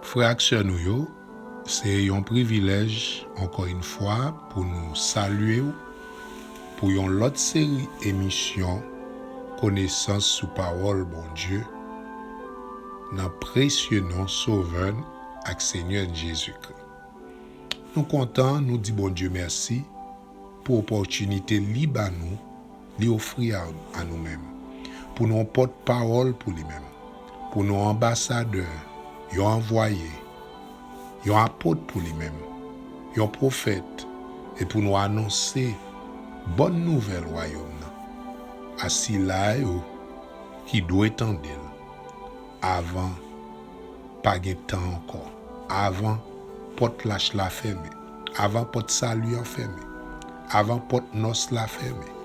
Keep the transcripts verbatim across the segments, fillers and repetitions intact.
Frè ak sè nou yo, se yon privilèj, ankò yon fwa, pou nou salye w pou yon lòt seri emisyon Konesans sou Pawòl Bondye, nan presye non Sovè n ak Senyè n Jezikri. Nou kontan, nou di Bondye mèsi pou opòtinite li ba nou, li ofri a, a nou menm, pou nou pòt pawòl pou li menm, pou nou anbasadè, yon anvwaye, yon apot pou li menm, yon pwofèt, e pou nou anonse bòn nouvèl wayòm nan a sila yo ki dwe tande l avan pa gen tan ankò, avan pòt lach la fèmen, avan pòt sali an fèmen, avan pòt nòs la fèmen.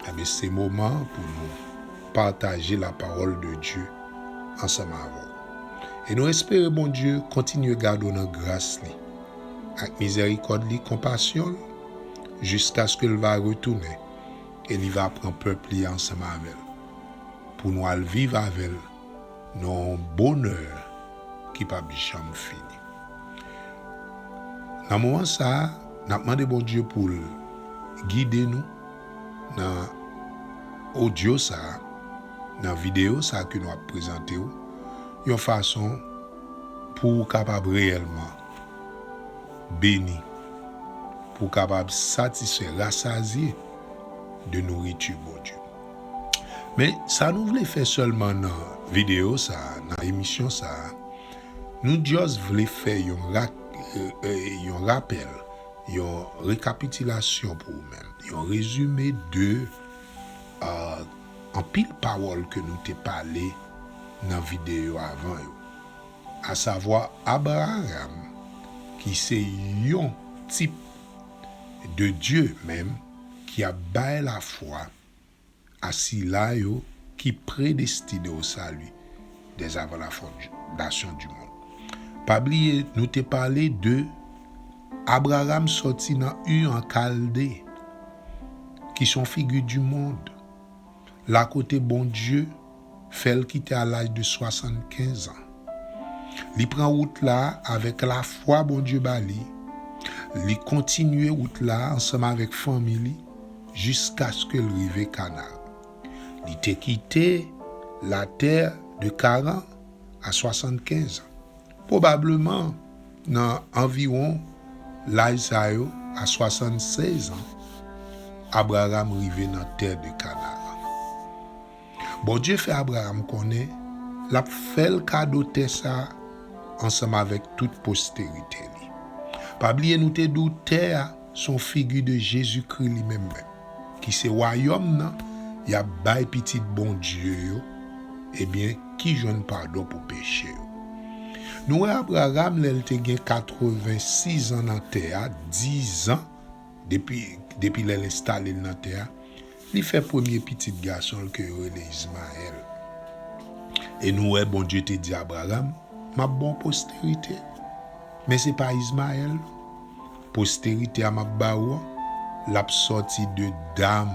Ebyen, se moman pou nou pataje la parole de Dieu ansanm avè w. E nou espere Bondye kontinye gade w nan gras li, ak mizèrikòd li, konpasyon l, jiskaske l va retounen, e li va pran pèp li ansanm avè l, pou nou al viv avè l nan yon bonè ki p ap janm fini. Nan moman sa a, n ap mande Bondye pou l gide nou nan odyo sa a, nan videyo sa a ke nou ap prezante w, yon fason pou w kapab reyèlman beni, pou w kapab satisfè, rasazye de nouriti Bondye. Men, sa nou vle fè sèlman nan videyo sa a, nan emisyon sa a, nou just vle fè yon ra-, e, e, yon rapèl, yon rekapitilasyon pou ou menm, yon rezime de, a, anpil pawòl ke nou te pale nan videyo avan yo. Asavwa Abraram, ki se yon tip de Dye menm, ki ap bay lafwa a sila yo ki predestine au salut dès avant la fondation du monde. Pa bliye, nou te pale de Abraram sòti nan Ur an Kalde, ki se yon figi du monde, la kote Bondye fè l kite a laj de swasannkenz an. Li pran wout la avèk lafwa Bondye ba li. Li kontinye wout la ansanm avèk fanmi li jiskaske l rive Kanan. Li te kite la terre de Karan a swasannkenz an. Pwobableman, nan anviwon laj sa yo, a swasannsèz an, Abraram rive nan tè de Kanaran. Bondye fè Abraram konnen l ap fè l kado tè sa a ansanm avèk tout posterite li. Pa bliye nou te di w tè a se yon figi de Jezikri li menm menm, ki se wayòm nan y ap bay pitit Bondye yo, ebyen, ki jwenn padon pou peche yo. Nou wè Abraram, lè l te gen katrevensis an nan tè a, diz an, depi, depi lè l enstale l nan tè a, li fè premye pitit gason l ke yo rele Izmayèl. E nou wè Bondye te di Abraram, "M ap ba w posterite." Men se pa Izmayèl. Posterite a m ap ba ou an, l ap sòti de dam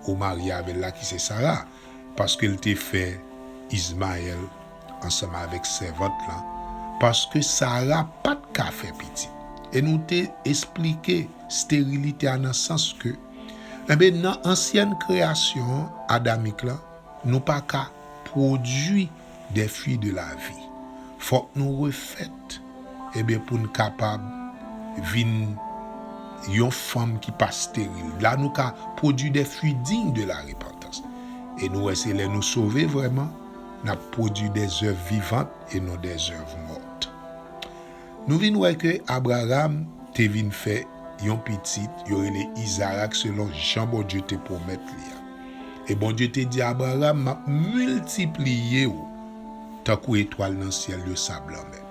ou marye avè l la, ki se Sara, paske l te fè Izmayèl ansanm avèk sèvant lan, paske Sara pa t ka fè pitit. E nou te esplike sterilite a nan sans ke, enben, nan ansyèn kreyasyon adamik lan, nou pa ka pwodui des fruits de la vie. Fòk nou refèt, ebyen, pou n kapab vin yon fanm ki pa steril. La, nou ka pwodui des fruits dignes de la repentance. E nou wè se lè nou sove vrèman, n ap pwodui des œuvres vivantes et non des œuvres mortes. Nou vin wè ke Abraram te vin fè yon pitit, yo rele Izarak, selon jan Bondye te pwomèt li a. E Bondye te di Abraram, "M ap miltipliye w tankou etwal nan syèl yo, sab lanmè."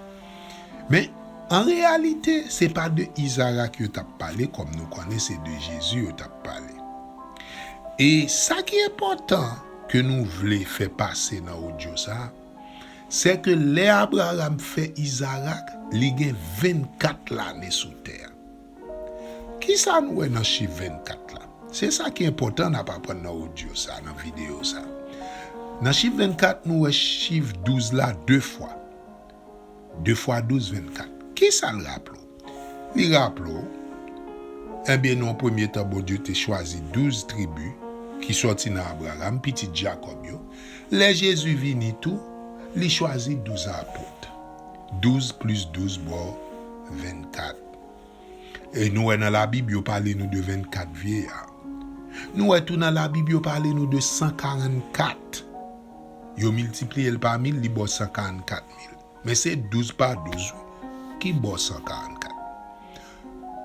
Men, an reyalite, se pa de Izarak yo t ap pale, kòm nou konnen se de Jezi yo t ap pale. E sa ki enpòtan ke nou vle fè pase nan odyo sa a, se ke lè Abraram fè Izarak, li gen vennkat lane sou tè a. Kisa nou wè nan chif vennkat la? Se sa ki enpòtan n ap aprann nan odyo sa, nan videyo sa. Nan chif vennkat, nou wè chif douz la de fwa. De fwa douz, vennkat. Kisa l raple w? Li raple w, ebyen, nan premye tan, Bondye te chwazi douz tribi ki sòti nan Abraram, pitit Jakòb yo. Lè Jezi vini tou, li chwazi douz apot. Douz plis douz ba w vennkat. E nou wè nan Labib, yo pale nou de vennkat vyeya. Nou wè tou nan Labib, yo pale nou de san karannkat. Yo miltipliye l pa mil, li ba w san karannkat mil. Men se douz pa douz, wi, ki ba w san karannkat.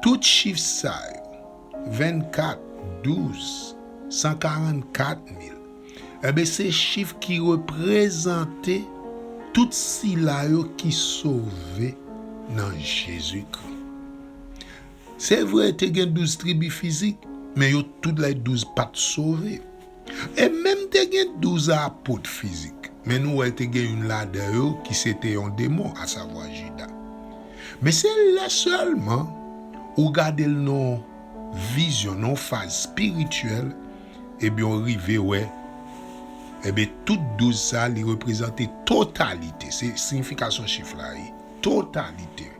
Tout chif sa yo, vennkat, douz, san karannkat mil, enben, se chif ki reprezante tout sila yo ki sove nan Jezikri. Se vre, te gen douz tribi fizik, men yo tout lè douz pa t sove. E menm te gen douz apot fizik, men nou wè te gen youn ladan yo ki se te yon demon, asavwa Jida. Men se lè sèlman ou gade l nan yon vizyon, nan yon faz espirityèl, ebyen, ou rive wè, ebyen, tout douz sa, li reprezante totalite. Se siyifikasyon chif la, wi. Totalite,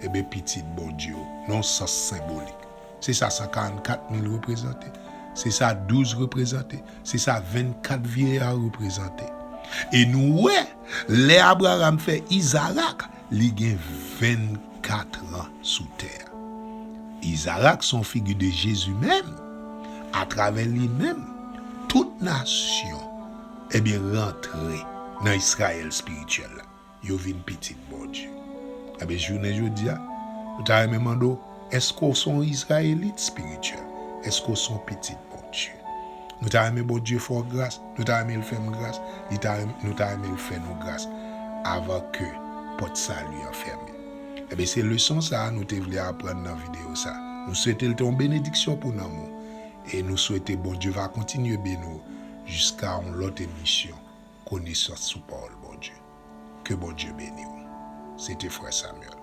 ebyen, pitit Bondye yo, nan yon sans senbolik. Se sa san karannkat mil reprezante. Se sa douz reprezante. Se sa vennkat vyeya reprezante. E nou wè, lè Abraram fè Izarak, li gen vennkat an sou tè a. Izarak se yon figi de Jezi menm. Atravè li menm, tout nasyon, ebyen, rantre nan Izrayèl espirityèl la. Yo vin pitit Bondye. Ebyen, jounen jodi a, nou ta renmen mande w, èske w se yon Izrayelit espirityèl? Èske w se yon pitit Bondye? Nou ta renmen Bondye fè w gras, nou ta renmen l fè m gras, li ta renmen, nou ta renmen l fè nou gras avan ke pòt sali an fèmen. Ebyen, se leson sa a nou te vle aprann nan videyo sa a. Nou swete l te yon benediksyon pou nanm ou. E nou swete Bondye va kontinye beni w jiska yon lòt emisyon Konesans sou Pawòl Bondye. Ke Bondye beni w. Se te frè Samuel.